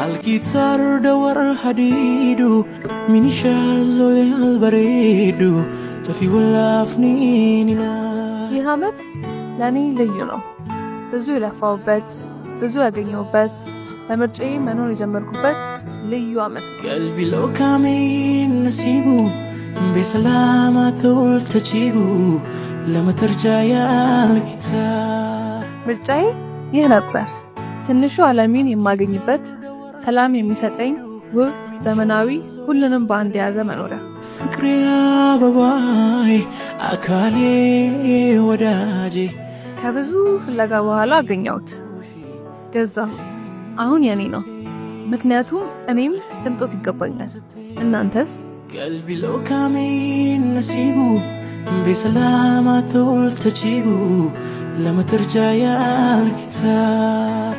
አልጊታር ደወር ሀዲዱ ሚኒሻል ዞልያል በሬዱ ተፊ ወላፍኒኒና። ይህ ዓመት ለእኔ ልዩ ነው። ብዙ የለፋሁበት፣ ብዙ ያገኘሁበት፣ በምርጫዬ መኖር የጀመርኩበት ልዩ ዓመት ነው። ቀልቢ ሎካሜን ነሲቡ በሰላማ ተወልተቺቡ ለመተርጃ ያልኪታር። ምርጫዬ ይህ ነበር። ትንሹ ዓለሜን የማገኝበት፣ ሰላም የሚሰጠኝ፣ ውብ፣ ዘመናዊ፣ ሁሉንም በአንድ የያዘ መኖሪያ። ፍቅሬ አበባይ አካሌ ወዳጄ። ከብዙ ፍለጋ በኋላ አገኘሁት፣ ገዛሁት። አሁን የኔ ነው። ምክንያቱም እኔም ቅንጦት ይገባኛል። እናንተስ? ቀልቢ ሎካሜን ነሲቡ በሰላማ ተወልተቺቡ ለመተርጃ ያልኪታር።